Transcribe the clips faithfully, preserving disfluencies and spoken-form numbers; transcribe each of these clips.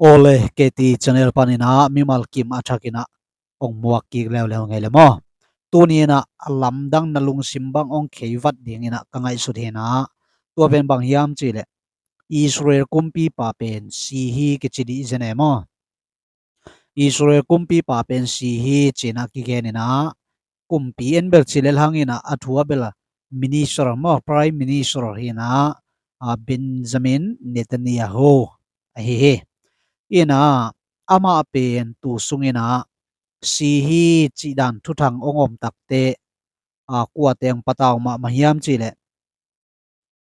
Awle, K T channel panin ah mimal kim a thakin ah hong muak kik leuleu ngei le maw. Tuni in ah a lamdang na lungsim bang hong kheivat dingin ah ka ngaihsut hi in ah, tua pen bang hiam cih leh Israel kumpipa pen si hi kici dih zen e maw. Israel kumpipa pen si hi ci in ah kigen in ah, kumpi en bel ci lel hang in ah a thu a bel a minister maw, prime minister hi in ah, a Benjamin Netanyahu ahi hi. In ah amah pen tu sung in ah si hi cih dan thuthang hong om takte, a kuate hong patau mahmah hiam cih leh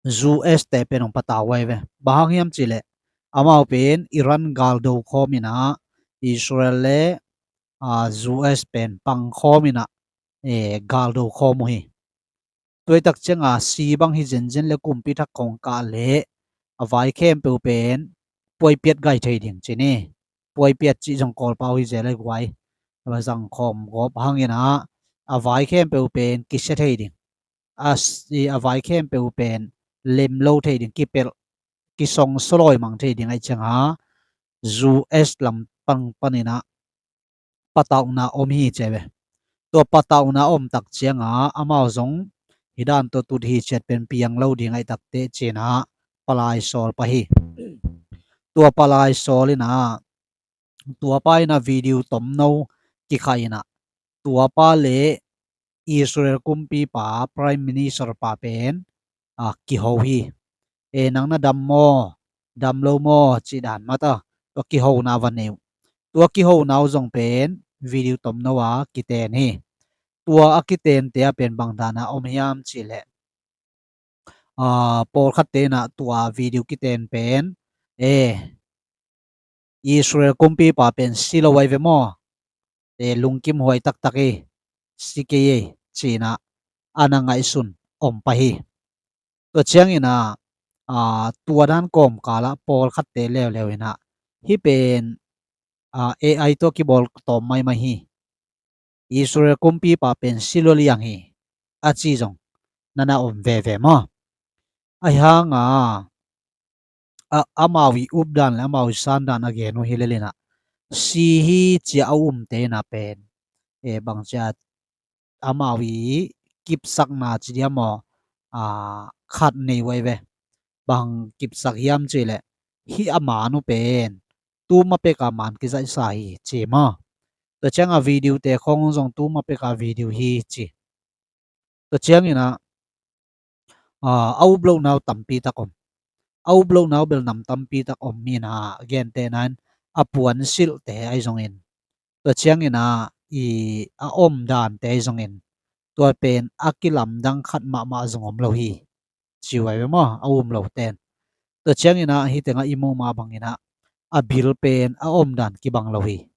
U S te pen hong patau uh ahi ve. Bang hang hiam cih leh amau pen Iran galdo khawm in ah Israel le, a, U S pen pang khawm in ah, e, galdo khawm uh hi. Tua hi tak ciang a si bang hi zenzen le kumpi thak khawng kah leh a vai khempeuh pen puaipiat gai thei ding ci ni. Puaipiat cih zong Kawlpau hi zel a guai. A zang khawm gawp hang in ah a vai khempeuh pen kisia thei ding. A si, a vai khempeuh pen lem lo thei ding, kipelh, kisong sawlawi mang thei ding ahih ciang a U S lam pang panin ah patauhna om hi ci ahi ve. Tua patauhna om tak ciang a amau zong hi dan tawh tut hi ciat pen piang lo ding ahih takte ci in ah palai sawl pah hi. Tua palai sawl in ah tua pa in ah video tomno kikhah in ah tua pa le Israel kumpipa prime minister pa pen, a, kiho hi. E, nang na dam maw, dam lo maw cih dan mah ta, tua kihona va nei uh. Tua kihona uh zong pen video tomno a kiten hi. Tua a kitente ah pen bang dan a om hiam cih leh, a, pawlkhatte in ah tua video kiten pen, e, Israel kumpipa pen si lo ahi ve maw, e, lungkim huai taktak hi, si kei e ci in ah a na ngaihsun om pah hi. Tua ciang in ah, a, tua dan kawmkal ah pawlkhatte leuleu in ah hih pen, a, A I tawh kibawl tawm maimai hi. Israel kumpipa pen si lua liang hi a ci zong na na om veve maw. Ahi hang a, a, amau i up dan le amau i san dan a gen uh hi lel in ah si hi ci a a umte in ah pen, e, bang ci a, amau i kipsakna ci diam maw, a, khat nei uh ahi ve. Bang kipsak hiam cih leh hih a man uh pen tuma pek a man kizaihsa hi ci maw. Tua ciang a video te khawng zong tuma pek a video hi ci. Tua ciang in ah, a, a up lohna uh tampi tak om. A up lohna uh bel nam tampi tak om in ah gentehna in a puansilhte ahi zongin, tua ciang in ah i a om dante ahi zongin, tua pen a kilamdang khat mahmah zong om lo hi ci uh ahi ve maw, a um lo ten. Tua ciang in ah hih teng ah i muh mah bang in ah a bil pen a om dan kibang lo hi.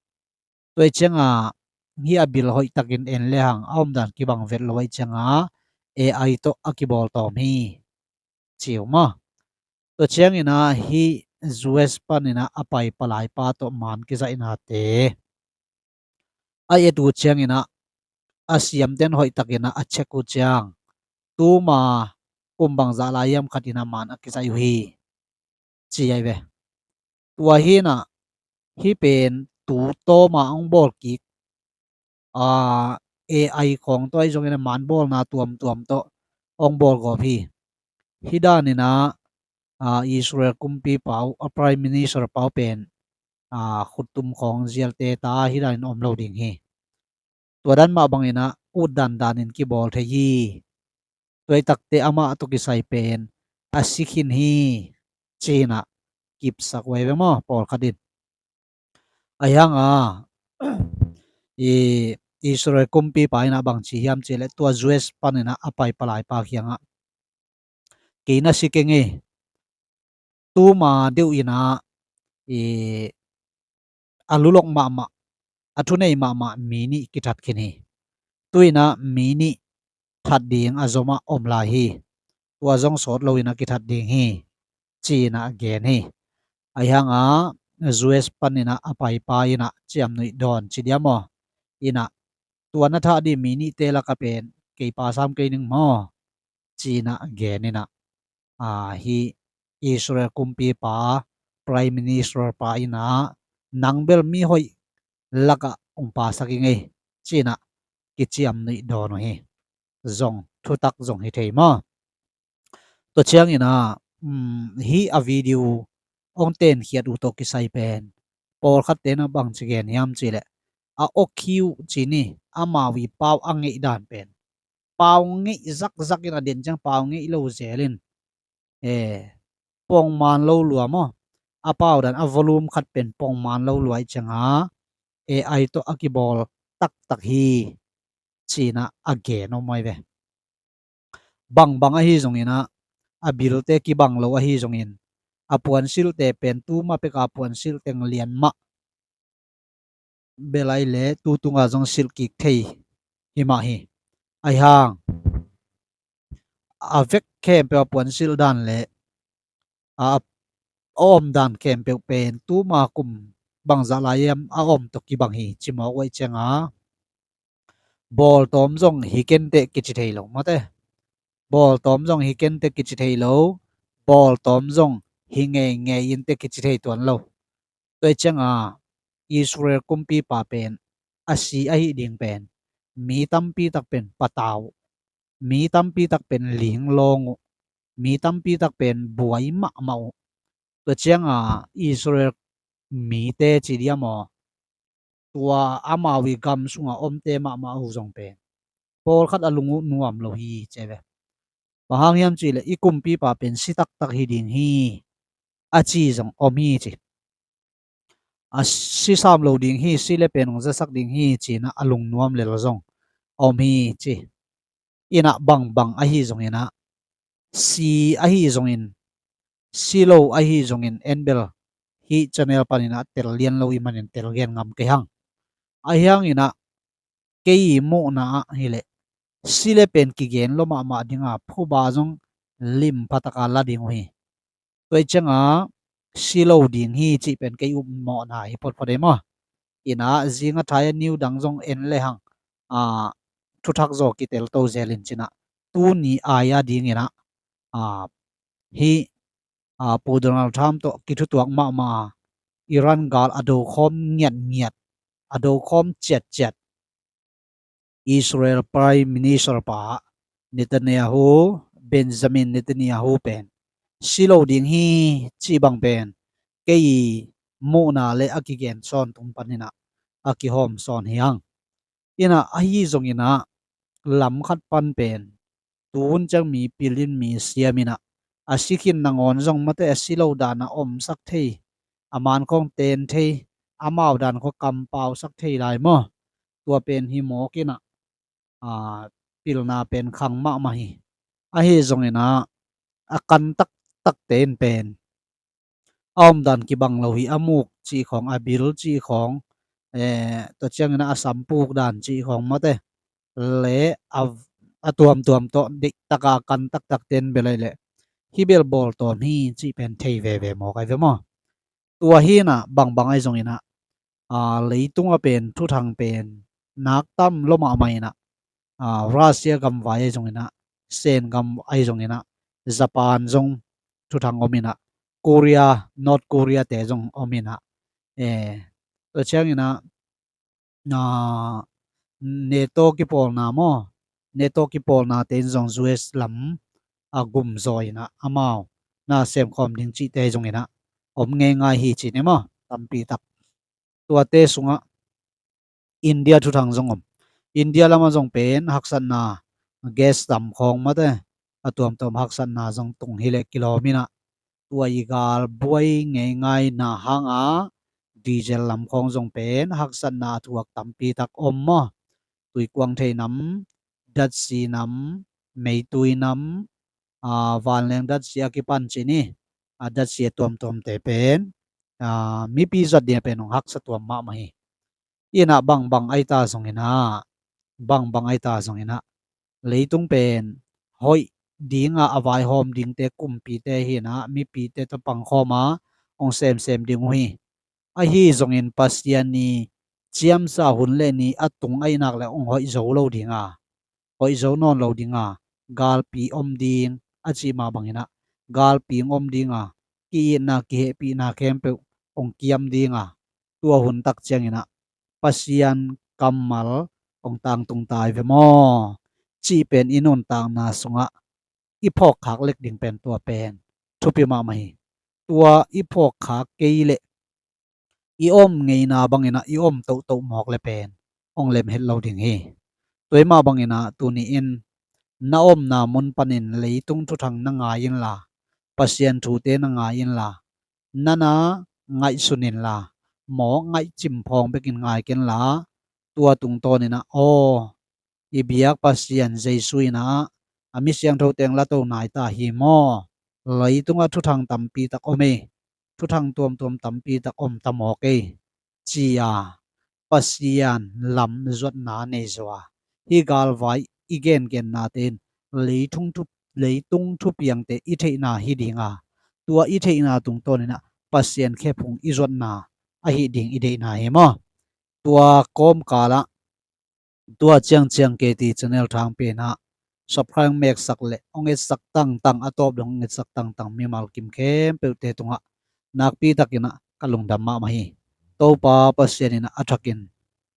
Tua hi ciang a hih a bil hoih takin en le hang a om dan kibang vet lo ahih ciang a A I tawh a kibawl tawm hi ci uh maw. Tua ciang in ah hih U S panin ah a pai palai pa tawh man kizaihnate a et uh ciang in ah a siamten hoih takin ah a check uh ciang tuma kum bangzah lai hiam khat in ah man a kizaih uh hi ci ahi ve. Tua hi in ah hih pen tu tawma hong bawl kik, a, A I khawng tawh ahi zongin a man bawlna tuamtuam tawh hong bawl gawp hi. Hih dan in ah, a, Israel kumpipa uh, a prime ministerpa uh pen, a, khuttum khawng zialte ta hih dan in om lo ding hi. Tua dan mah bang in ah ut dandan in kibawl thei hi. Tua hi takte amah tawh kisai pen a si khin hi ci in ah kipsak uh ahi ve maw pawlkhat in. Ahi hang a, i Israel kumpipa in ah bang ci hiam cih leh tua U S panin ah a pai palai pa kiangah, kei na si keng e, tuma deuh in ah, i, a lulok mahmah, a thunei mahmah mi nih kithat khin hi. Tu in ah mi nih that ding a zomah om lai hi. Tua zong sawt lo in ah kithat ding hi ci in ah gen hi. Ahi hang a, U S panin ah a paipa in ah ciamnuih dawn ci diam maw, in ah tua na thah dih mi nihte lakah pen kei pa sam kei ning maw ci in ah gen in ah, a, hih Israel kumpipa Prime Minister pa in ah, nang bel mi hoih lakah hong pasak i ngei, ci-in ah kiciam nuih dawn uh hi. Zong thutak zong hi thei maw? Tua ciangin ah, um, hih a video hong tenkhiat uh tawh kisai pen pawlkhatte in ah bangci gen hiam cih leh, a awk hi uh ci ni, amau i pau a ngeih dan pen, pau ngeih zakzak in, a den ciang pau ngeih lo zel in, eh, pongman lo lua maw? A pau dan, a volume khat pen pongman lo lua i ciang a, A I tawh a kibawl taktak hi, ci-in ah a gen om mai ve. Bangbang ahi zongin ah, a bilte kibang lo ahi zongin, a puansilhte pen tuma peka puansilh teng lian mah, bel ai leh tu tunga zong silh kik thei hi mah hi. Ahi hang a vek khempeuh a puansilh dan leh a om dan khempeuh pen tuma kum bangzah lai hiam a om tawh kibang hi, ci mawk uh ahih ciang a, bawltawm zong hi kenteh kici thei lo, mate. Bawltawm zong hi kenteh kici thei lo, bawltawm zong hi ngeingei inteh kici thei tuan lo. Tua ahih ciang a, Israel kumpipa pen a si ahih ding pen, mi tampi tak pen patau uh, mi tampi tak pen linglawng uh, mi tampi tak pen buai mahmah uh. Tua ciang a, Israel mite ci diam aw, tua amau i gam sunga omte mahmah uh zong pen pawlkhat a lung uh nuam lo hi, ci ve. Bang hang hiam cih leh, i kumpipa pen si taktak hi ding hi, a ci zong om hi, ci. A si sam lo ding hi, si le pen hong zasak ding hi, ci-in ah a lungnuam lel zong om hi, ci. In ah bangbang ahi zongin ah, si ahi zongin, si lo ahi zongin, en bel hih channel panin ah tel lian lo i hih manin tel gen ngam kei hang. Ahi hangin ah, kei i muhna ah hi leh, si le pen kigen lua mahmah ding a, phuba zong lim pha taka la ding uh hi. Tua ahih ciang a, si lo ding hi cih pen kei i mawhna hi photphot ei maw? In ah, zing a thai a niu dang zong en le hang, a, thuthak zaw kitel to zel in, ci-in ah, tuni a dingin ah, a, hih, a, Pu Donald Trump tawh kithutuak mahmah a, Iran gal a do khawm ngiatngiat, a do khawm ciatciat Israel Prime Minister pa Netanyahu, Benjamin Netanyahu pen si lo ding hi cih bang pen kei i muhna le a kigen sawn tung panin ah a kihawm sawn hi hang. In ah, ahi zongin ah, lam khat pan pen, tu hun ciang mi pil in, mi siam in ah, a si khin nangawn zong mate, a si lo dan a omsak thei, a man khawng ten thei, amau dan khawng kampausak thei lai maw? Tua pen hi mawk in ah, a, pilna pen khang mahmah hi. Ahi zongin ah, a kan taktakte in pen a omdan kibang lo hi, a muk cih khawng, a bil cih khawng, eh, tua ciangin ah a sampuk dan cih khawng mate, le a, a tuamtuam tawh deih taka a kan taktakte in bel ai leh, hih bel bawltawm hi cih pen thei veve mawk ai ve maw? Tua hi in ah, bangbang ahi zongin ah, a, leitung a pen thuthang pen nak tam lua mahmah in ah, a, Russia gam vai ahi zongin ah, Sen gam ahi zongin ah, Japan zong thuthang om in ah, Korea, North Korea te zong om in ah, eh, tua ciangin ah, a, NATO kipawlna maw? NATO kipawlnate in zong U S lam a gum zaw in ah, amau na semkhawm ding cihte zongin ah om ngeingai hi ci ni maw? Tampi tak. Tuate sungah India thuthang zong om. India lamah zong pen haksatna, gas dam khawng mate, a tuamtuam haksatna zong tung hi leh kilawm in ah, tua i gal buai ngeingaina hang a, diesel lam khawng zong pen haksatna a thuak tampi tak om maw? Tuikuang thei nam, datsi nam, meitui nam, a, vanleng datsi a kipan ci ni, a, datsi a tuamtuamte pen, a, mipi zat ding a pen hong haksa tuam mahmah hi. In ah, bangbang ahi ta zongin ah, bangbang ahi ta zongin ah, leitung pen hoih ding a, a vaihawm dingte kumpite hi in ah, mipite tawh pangkhawm a, hong semsem ding uh hi. Ahi zongin Pasian i ciamsa hun le ni a tung ahih nak leh hong hoih zo lo ding a, hoih zo nawn lo ding a, galpi om ding a cih mah bangin ah, galpi hong om ding a, ki-itna kihehpihna khempeuh hong kiam ding a, tua hun tak ciangin ah Pasian kammal hong tangtung ta hi ve maw? Cih pen i nuntakna sungah i phawkkhak lek ding pen tua pen thupi mahmah hi. Tua i phawkkhak kei leh i om ngeina bangin ah i om tohtoh mawk le pen hong lem het lo ding hi. Tua hi mah bangin ah tuni-in na omna mun panin leitung thuthang na ngai inla, Pasian thute na ngai inla, nana ngaihsun inla, mawk ngaihcim phawng bekin ngai kenla, tua tungtawnin ah aw, i biak Pasian Jesu in ah a mi siangtho teng la to nai ta hi maw? Leitungah thuthang tampi tak om ei, thuthang tuamtuam tampi tak om ta mawk ei, ci-a Pasian lam zuatna nei zaw a, hih galvai i gengenna tein leitung thu, leitung thupiangte i theihna hi ding a, tua i theihna tungtawnin ah Pasian khephung i zuatna ahi ding i deihna hi maw? Tua kawmkalah tua ciangciang K T channel thang pen ah subscribe meksak le hong etsak tangtang, a tawp dong hong etsak tangtang mimal kim khempeuhte tungah nakpi takin ah ka lungdam mahmah hi. Topa Pasian in ah a thakin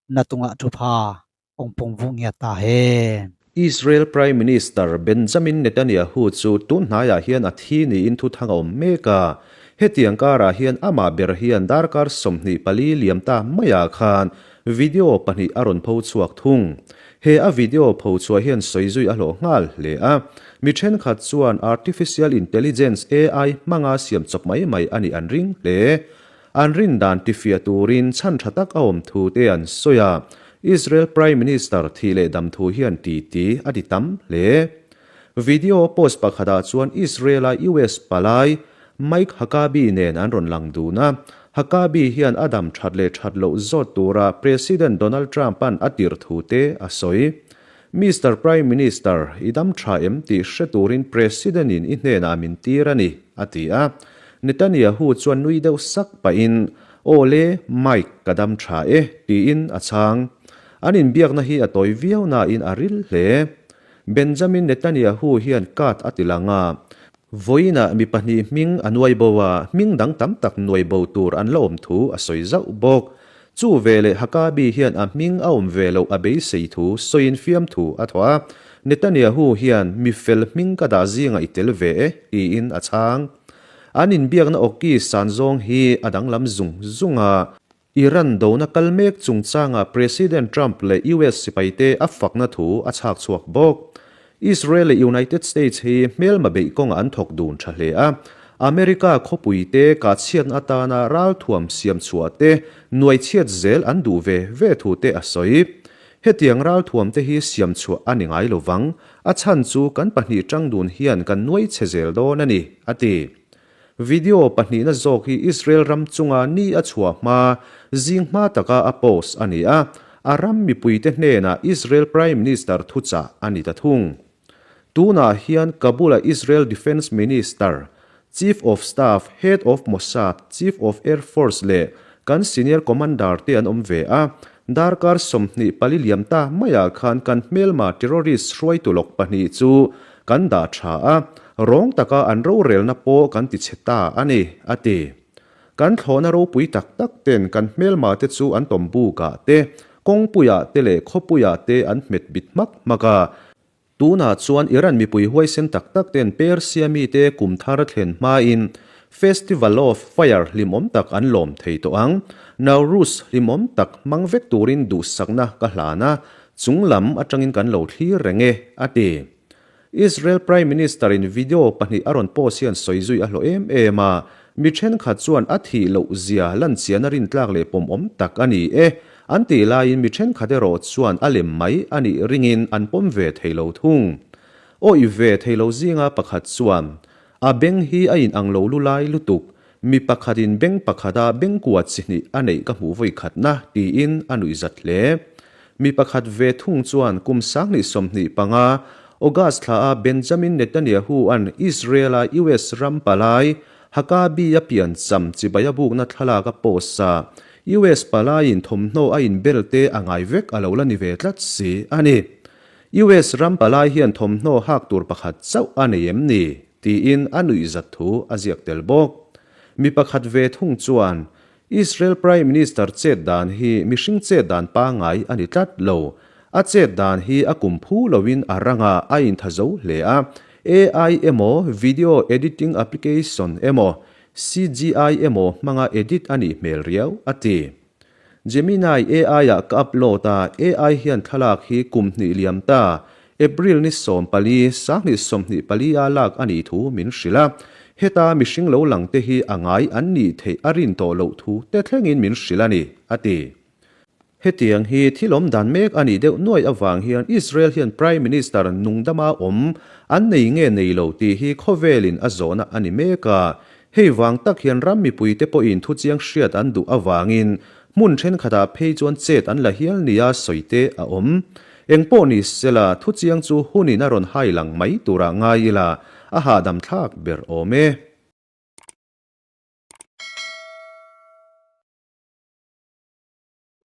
na tungah thupha hong pungvuh ngiat ta hen. Israel Prime Minister Benjamin Netanyahu cu tu hnaiah hian a thi niin thuthang a om mek a, hetiang karah hian amah ber hian darkar sawmhnih pali liam ta mai-ah khan video pahnih a rawn pho chhuak thung. He a video pho chhuah hian sawizui a hlawh nghal hle a, mi ṭhenkhat chuan artificial intelligence A I hmanga siam chawp mai mai a nih an ring hle. An rin dan tifiah turin chhan ṭha tak a awm thu te an sawi a, Israel Prime Minister thih leh dam thu hian titi a ti tam hle. Video post pakhatah chuan Israel-a U S palai Mike Huckabee nen an rawn lang dun a, Huckabee hian a dam ṭhat leh ṭhat loh zawt tura President Donald Trump-a'n a tirh thu te a sawi. Mister Prime Minister, i dam ṭha em tih hre turin President-in i hnenah min tir a ni, a ti a. Netanyahu chuan nui deuh sak pahin, "Aw le, Mike, ka dam ṭha e," tiin a chhang. An inbiakna hi a tawi viau nain a ril hle. Benjamin Netanyahu hian cut a ti lang a, vawiinah mi pahnih hming a nuaibo a, hming dang tam tak nuaibo tur an la awm thu a sawi zauh bawk. Chu veleh Huckabee hian a hming a awm ve loh a beisei thu sawiin fiamthu a thawh a, Netanyahu hian, "Mi fel hming ka dah zingah i tel ve e," tiin a chhang. An inbiakna awki san zawng hi a danglam zung zung a, Iran dona kal mek chungchangah President Trump leh U S sipaite a fakna thu a chhak chhuak bawk. Israel leh United States hi hmelma beih kawngah an thawk dun ṭha hle a, America khawpuite kahchhiatna atana ralthuam siamchhuahte nuaichhiat zel an duh ve ve thu te a sawi. Hetiang ralthuamte hi siamchhuah a ni ngai lo vang, a chhan chu kan pahnih ṭang dun hian kan nuaichhe zel dawn a ni, a ti. Video pahnihna zawk hi Israel ram chunga ni a chhuah hma, zing hma taka a post a ni a, a ram mipuite hnenah Israel Prime Minister thuchah a ni ta thung. Tunah hian Kabul-a Israel Defence Minister, Chief of Staff, Head of Mossad, Chief of Air Force leh kan Senior Commander te an awm ve a, darkar sawmhnih pali liam ta mai-ah khan kan hmelma terrorist hruaitu lawk pahnih chu kan dah ṭha a, rawng taka an rorelna pawh kan tichhe ta a ni, a ti. Kan thlawhna ropui tak tak ten kan hmelmate chu an tawmbukah te, kawngpuiah te leh khawpuiah te an hmet bit hmak hmak a, Tunah chuan Iran mipui huaisen tak tak ten Persia mite kum thar thlen hmain Festival of Fire hlimawm tak an lawm thei tawh ang. Nowruz hlimawm tak hmang vek turin duhsakna ka hlan a, chunglam aṭangin kan lo thlir reng e, a ti. Israel Prime Minister-in video pahnih a rawn post hian sawizui a hlawh em em a, mi ṭhenkhat chuan a thih loh zia lanchiana rintlak leh pawmawm tak a ni e, an tih laiin mi ṭhenkhat erawh chuan a lem mai a nih ringin an pawm ve thei lo thung. Awih ve thei lo zinga pakhat chuan, "A beng hi a inang lo lulai lutuk, mi pakhatin beng pakhata beng kua chi hnih a neih ka hmuh vawi khatna," tiin a nuihzat hle. Mi pakhat ve thung chuan kum sang hnih sawmhnih panga August thlaa Benjamin Netanyahu-a'n Israel-a U S ram palai Huckabee-a piancham chibai a bukna thlalak a post a, U S palaiin thawmhnaw a inbelte a ngai vek a lo la ni ve tlat si a ni. U S ram palai hian thawmhnaw hak tur pakhat chauh a nei em ni? Tiin a nuihzat thu a ziak tel bawk. Mi pakhat ve thung chuan Israel Prime Minister chet dan hi mihring chet dan pangai a ni tlat lo. A chet dan hi a kum phu loin a ranga a intha zo hle a. A I emaw, video editing application emaw, C G I emaw hmanga edit a nih hmel riau a ti. Gemini A I ah ka upload a, A I hian thlalak hi kum hnih liam ta, April ni sawm pali, sang hnih sawm hnih pali a lak a nih thu min hrilh a. Heta mihring lo lang te hi a ngai an nih theih a rin tawh loh thu te thlengin min hrilh a ni, a ti. Hetiang hi thil awm dan mek a nih deuh nuai avang hian Israel hian Prime Minister nungdama awm an nei nge nei lo tih hi khawvelin a zawhna a ni mek a. Hei vang tak hian ram mipuite pawhin thuchiang hriat an duh avangin hmun ṭhenkhatah phei chuan chet an la hial nia sawite a awm. Engpawh ni sela, thuchiang chu hunin a rawn hai lang mai turah ngai ila, a hahdam thlak ber awm e.